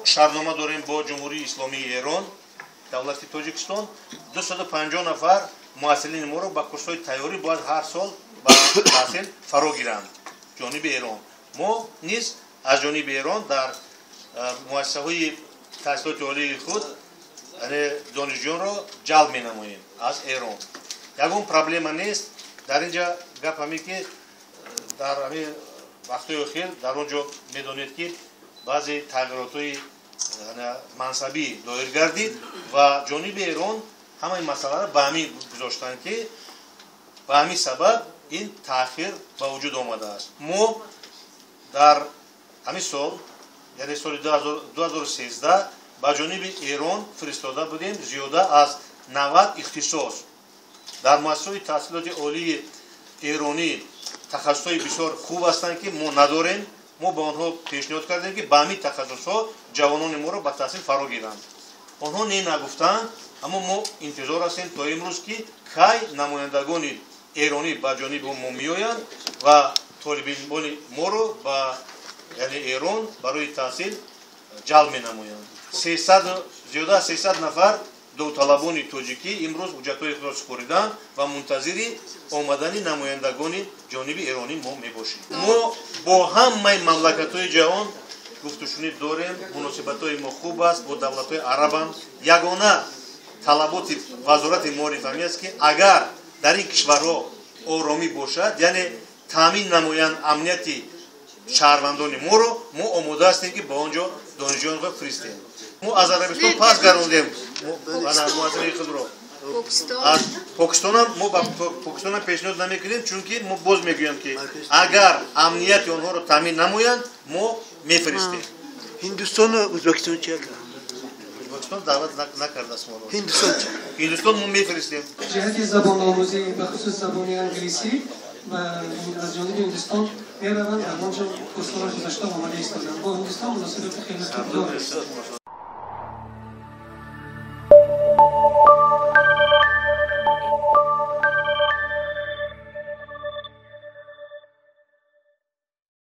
Шартнома дорем бо Ҷумҳурии Исломии Эрон, давлати Тоҷикистон. 250 нафар муҳассилини моро ба курсҳои тайёрӣ бояд ҳар сол ба таҳсил фаро гиранд ҷониби Эрон. Мо низ аз ҷониби Эрон дар муассисаҳои таҳсилоти олии худ донишҷӯёнро ҷалб менамоем аз Эрон. Ягон проблема нест. Дар ин ҷа гап ҳаме ки дар ҳамин вақтҳои охир дар он ҷо медонед, ки баъзе тағйиротҳои мансабӣ доир гардид ва ҷониби Эрон ҳамаи масъаларо ба ҳамин гузоштанд, ки ба ҳамин сабаб ин таъхир ба вуҷуд омадааст. Мо дар ҳамин сол, яъне соли 2013, ба ҷониби Эрон фиристода будем зиёда аз 90 ихтисос. Дар муассисаҳои таҳсилоти олии эронӣ тахассусҳои бисёр хуб ҳастанд, ки мо надорем. Мо ба онҳо пешниҳод кардем, ки ба ҳамин тахассусҳо ҷавонони моро ба таҳсил фаро гиранд. Онҳо не нагуфтанд, аммо мо интизор ҳастем то имрӯз, ки кай намояндагони эронӣ ба ҷониби мо меоянд ва толибилмони моро ба, яъне, Эрон барои таҳсил ҷалб менамоянд. 300, зиёда аз 300 нафар довталабони тоҷикӣ имрӯз ҳуҷҷатҳои худро супориданд ва мунтазири омадани намояндагони ҷониби эронӣ мо мебошем. Мо бо ҳамаи мамлакатҳои ҷаҳон гуфтушунид дорем, муносибатҳои мо хуб аст бо давлатҳои арабам. Ягона талаботи Вазорати маориф ҳамин аст, ки агар дар ин кишварҳо оромӣ бошад, яъне таъмин намоянд амнияти шаҳрвандони моро, мо омода ҳастем, ки ба он ҷо донишҷӯёнро фиристем. Мо аз Арабистон пас гардондем муҳассилини худро. Аз Покистонам мо ба Покистонам пешниҳод намекунем, чунки мо боз мегӯям, ки агар амнияти онҳоро таъмин намоянд, мо мефиристем. Ҳиндустону Ӯзбекистон чи? Ӯзбекистон даъват накардааст моро. Ҳиндустон чи? Ҳиндустон мо мефиристем. Ҷиҳати забономӯзӣ, бахусус забони англисӣ, ва аз ҷониби Ҳиндустон мераванд, дар он ҷо курсҳоро гузашта омода истоданд. Бо Ҳиндустон муносибати хеле хуб дорем.